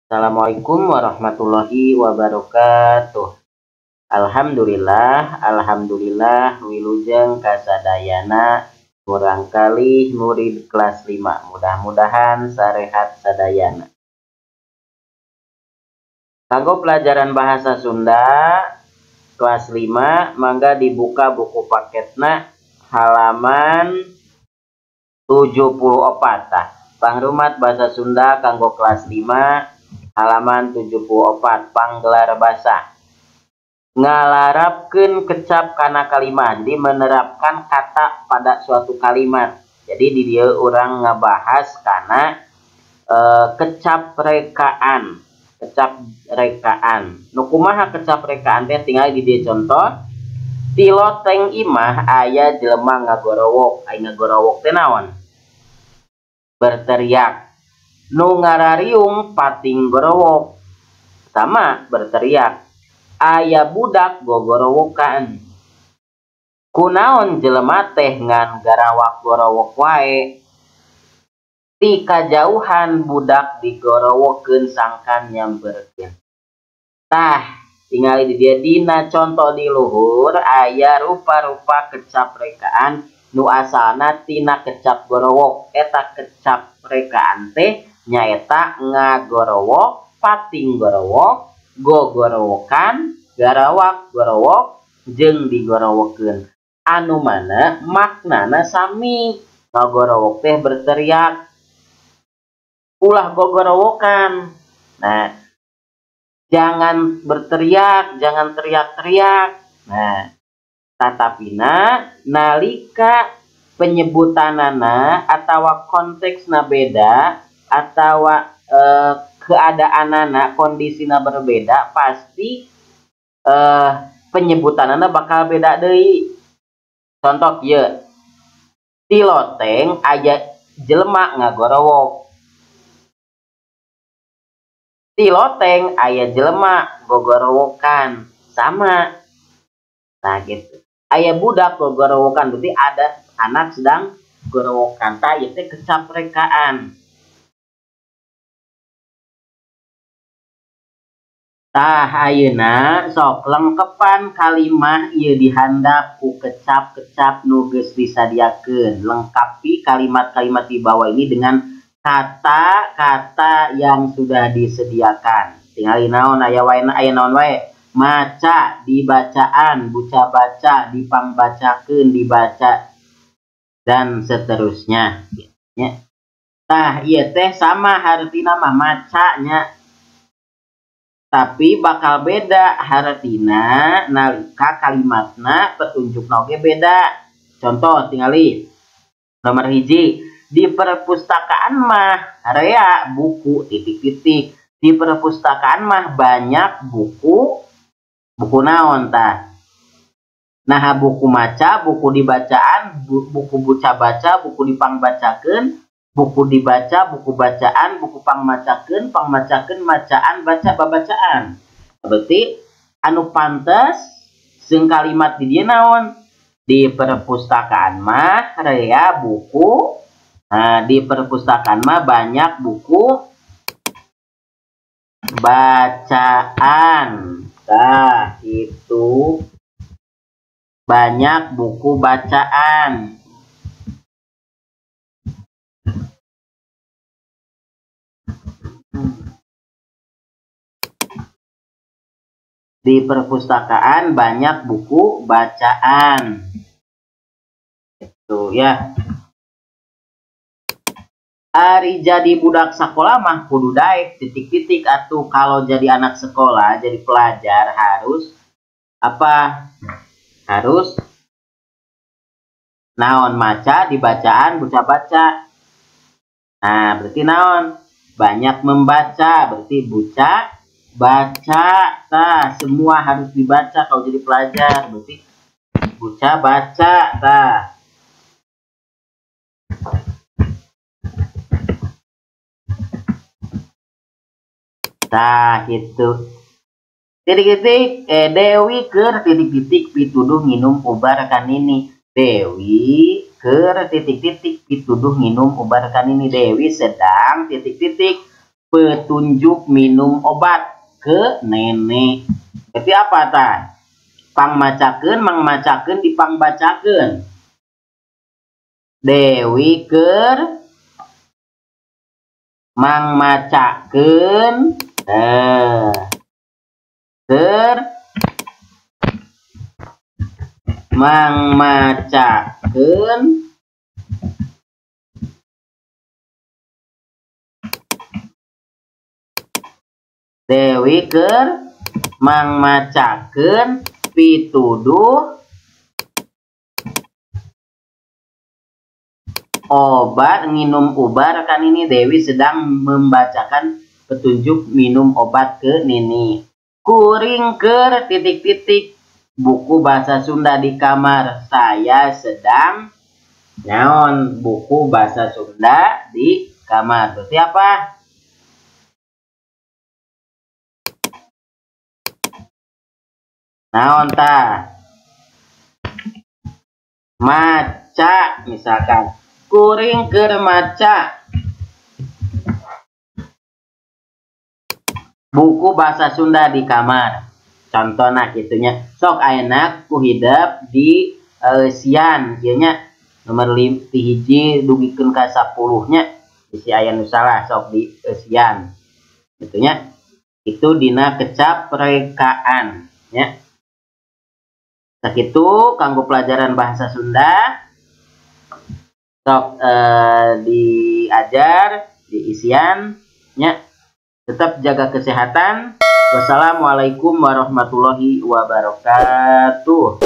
Assalamualaikum warahmatullahi wabarakatuh. Alhamdulillah, alhamdulillah wilujeng kasadayana murangkalih murid kelas 5. Mudah-mudahan sarehat sadayana. Kanggo pelajaran bahasa Sunda kelas 5 mangga dibuka buku paketna halaman 74 tah. Pangrumat bahasa Sunda kanggo kelas 5 halaman 74 panggelar basa. Ngalarapkeun kecap kana kalimat, jadi menerapkan kata pada suatu kalimat. Jadi di dieu urang ngabahas kana kecap rekaan. Kecap rekaan. Nu kumaha kecap rekaan teh tinggal di dieu contoh. Ti loteng imah aya jelema ngagorowok. Ai ngagorowok teh naon? Berteriak. Nu ngarariung pating gorowok. Sama berteriak. Aya budak gogorowokan. Kunaon jelema teh ngan garawak gorowok wae. Ti kajauhan budak digorowokeun sangkan nyamperkeun. Tah, tingali di dieu dina contoh di luhur aya rupa-rupa kecap rekaan nu asalna tina kecap gorowok. Eta kecap rekaan teh nyaeta ngagorowok, pating gorowok, gogorowokan, garawak gorowok, jeung digorowokeun. Anu mana maknana sami. Ngagorowok teh berteriak, ulah gogorowokan. Nah, jangan berteriak, jangan teriak-teriak. Nah, tatapina nalika penyebutanana atawa konteksna beda atawa keadaanana kondisina berbeda, pasti penyebutanana bakal beda deui. Contoh kieu, ti loteng aya jelema ngagorowok. Ti loteng aya jelema gogorowokan, sama. Nah gitu. Aya budak gogorowokan, berarti ada anak sedang gorowokan. Tah ieu teh kecap rekaan. Tah ayeuna sok lengkepan kalimah ieu dihandap ku kecap-kecap nu geus disadiakeun. Lengkapi kalimat-kalimat di bawah ini dengan kata-kata yang sudah disediakan. Tingali naon aya wae, aya naon wae. Maca dibacaan, buca baca, dipangbacakeun, dibaca, dan seterusnya. Ya. Tah ieu teh sama hartina mah macanya. Tapi bakal beda hartina nalika kalimatna petunjukna oge beda. Contoh tingali nomor 1, di perpustakaan mah rea buku titik-titik. Di perpustakaan mah banyak buku. Buku naon tah? Nah, buku maca, buku dibacaan, buku buca baca, buku dipangbacakeun, buku dibaca, buku bacaan, buku pangmacakeun, pangmacakeun, macaan, baca, babacaan. Berarti anu pantes jeung kalimat di dieu naon? Di perpustakaan mah rea buku. Nah, di perpustakaan mah banyak buku bacaan. Nah, itu banyak buku bacaan. Di perpustakaan banyak buku bacaan. Itu ya. Ari jadi budak sekolah mah kudu daek titik-titik atuh. Kalau jadi anak sekolah, jadi pelajar harus apa? Harus naon? Maca, dibacaan, baca baca. Nah, berarti naon? Banyak membaca, berarti buca baca. Tah, semua harus dibaca kalau jadi pelajar, berarti buca baca. Tah. Tah gitu. Titik-titik Dewi keur titik-titik pituduh nginum ubar kanini. Dewi keur titik-titik pituduh nginum ubar ka nini. Dewi sedang titik-titik petunjuk minum obat ke nenek. Berarti apa tah? Pangmacakeun, mangmacakeun, dipangbacakeun. Dewi keur mangmacakeun, keur mangmacakeun Dewi keur mangmacakeun pituduh obat nginum ubar kan ini. Dewi sedang membacakan petunjuk minum obat ke nini. Kuring keur titik-titik buku bahasa Sunda di kamar. Saya sedang naon buku bahasa Sunda di kamar. Berarti apa? Naon ta? Maca misalkan. Kuring keur maca buku bahasa Sunda di kamar. Contohna kitunya. Sok ayeuna ku hidep di sian ieu nya nomor 5 hiji dugikeun ka 10 nya bisi aya nu salah sok di sian. Kitunya. Itu dina kecap rekaan nya. Sakitu kanggo pelajaran bahasa Sunda. Sok diajar diisian nya. Tetap jaga kesehatan. Wassalamualaikum warahmatullahi wabarakatuh.